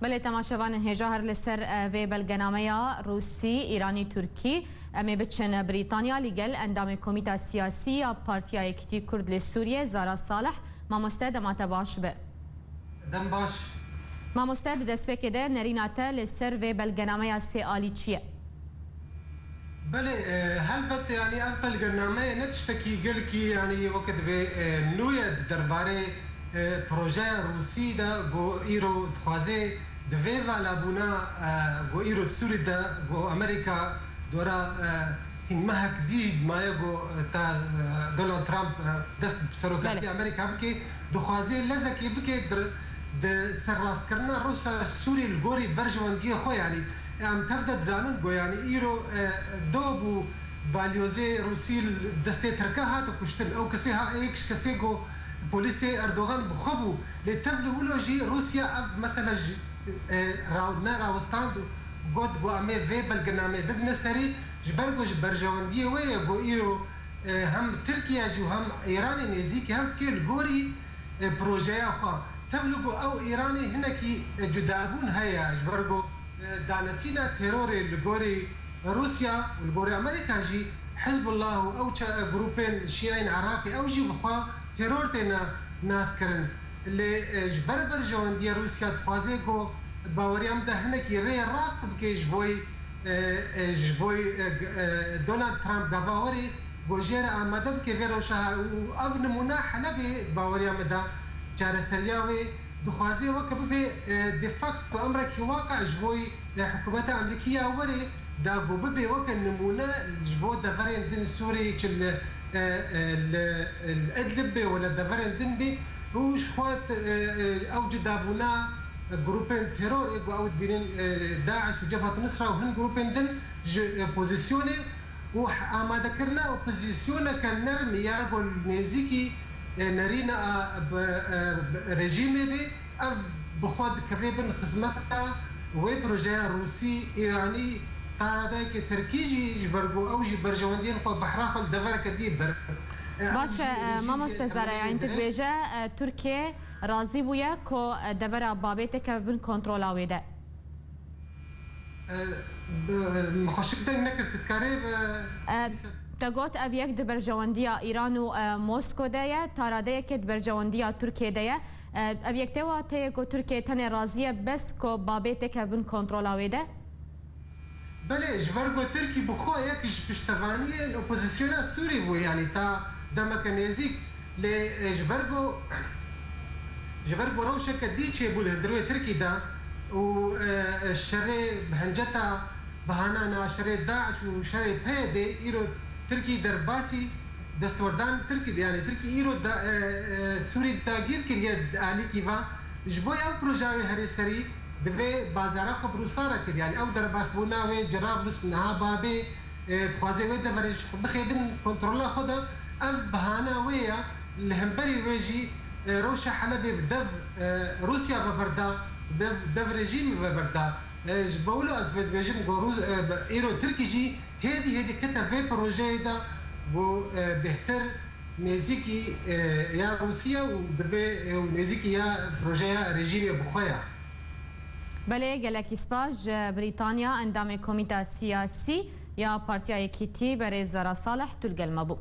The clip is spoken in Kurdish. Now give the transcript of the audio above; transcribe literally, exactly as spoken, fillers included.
Belê, temaşevanên hêja, her li ser, e, vê belgenameya Rûsî, Îranî, Tirkî, em ê biçin Brîtanya, li gel endamê Komîta Siyasî ya Partiya Yekîtî Kurd li Sûriyê, Zara Salih. Mamoste, dema te baş be. Dem baş. Mamoste, di destpêkê de nerîna te li ser vê belgenameya sê alî çi ye? Belê, e, helbet, yanî ev belgenameyê ne tiştekî gelkî, yanî weke divê, e, nû ye di derbarê, e, projeya Rûsî de, ku îro dixwaze di vê valabûna, e, ku îro di Sûrî de, ku Amerîka dora, e, hîn mehek dî maye ku, e, ta, e, Donald Trump, e, dest bi serokatiya Belê. Amerîka bike, dixwaze lezekê bike di, di serrastkirina rewşa Sûrî li gorî berjewendiyê xwe, yanî Em tev de dizanin ku, yanî, îro, e, do bû, balyozê Rûsî li destê Tirka hate kuştin. Ew kesê ha, êk ji kesê ku polîsê Erdogan bi xwe bû. Lê tev li wilo jî Rûsya ev mesele ji, e, ra-, ne rawistand û got ku em ê vê belgenameyê bibine serî, ji ber ku ji berjewendiyê wê ye ku îro, e, hem Tirkiye jî û hem Îranê nêzîkî hev bike li gorî e, projeya xwe. Tevlî ku ew Îranê hinekî, e, cudabûn heye ji ber ku, e, danesîna terorê li gorî Rûsya û li gorî Amerîka jî Hizbullah û ew çe-, e, grûpên şîeyên Iraqê ew jî bi xwe teror têne naskirin. Lê, e, ji ber berjewendiya Rûsya dixwaze ku baweriya min de hinekî rê rast bike ji bo, e, e, ji bo, e, g-, e, Donald Trump gava werê ku jê re amade bike vê rewşa û ev nimûna Helebê baweriya me da çareseriya wê dixwaze weke bibe, e, de facto emrekî waqe ji bo, e, hikûmeta Amerîkî ya werê da ku bibe weke nimûne ji bo deverên din Sûrî çi li, e, e, li, li Idlib be wala deverên din be û ji xwe, e, e, ew cudabûna grûpên terorê ku ew dibînin, e, DAIŞ û Cebhet Nusra û hin grûpên din ji, e, pozîsyonê û amadekirina opozîsyoneke nerm ya ku li nêzîkî, e, nerîna, e, bi, e, bi rejîmê be, ev bi xwe dikeve bin xizmeta wê projeya Rûsî, Îranî, ta radeyeke Tirkî jî ji ber ku ew jî berjewendiyên xwe behra xwe li devereke dî ber. E, ev Baş e, jî e, rejîmê Mamoste Zara, yanî tu Emerekî dibêje, e, Tirkiye razî bûye ku, e, devera Babê têkeve bin kontrola wê de. E, bi, min xweşik deng nekir, tu dikarî bi E, dîsa Te got ev yek di berjewendiya Îran û, e, Mosko de ye, ta radeyekê di berjewendiya Tirkiye de ye. E, ev yek tê wateyê ku Tirkiye tenê razî ye bes ku Babê têkeve bin kontrola wê de? Belê, ji ber ku Tirkî bi xwe yek ji piştevaniyên opozisyona Sûrî bû, yanî ta demeke nêzîk. Lê, e, ji ber ku, ji ber ku rewşeke dî çêbû li hundirê Tirkî de û, e, şerê bi hinceta, bi hanana şerê DAIŞ û şerê PYDê îro Tirkî derbasî destwerdan Tirkî de, yanî Tirkî îro da, e, e, Sûrî dagîr kiriye di alîkî ve. Ji bo ev proja wê herê serî divê bazara xwe bi Rûsa re kir. Yanî ew derbasbûna wê Cerablus niha Babê, e, dixwaze wê deverê ji xwe bixe bin kontrola xwe de. Ev bahana wê ye, li hemberî wê jî, e, rewşa Helebê bi dev, e, Rûsya ve berda, bi dev, dev rejîmê ve berda. E, ji bo wilo ez vê dibêjim ku Rûs-, e, bi, îro Tirkî jî hêdî hêdî kete vê projeyê de ku, e, bêhtir nêzîkî, e, ya Rûsya û dibe, e, û nêzîkî ya projeya rejîmê bi xwe ya. Belê, gelekî spas ji Brîtanya, endamê Komîta Siyasî ya Partiya Yekîtî, berêz Zara Salih, tu li gel me bû.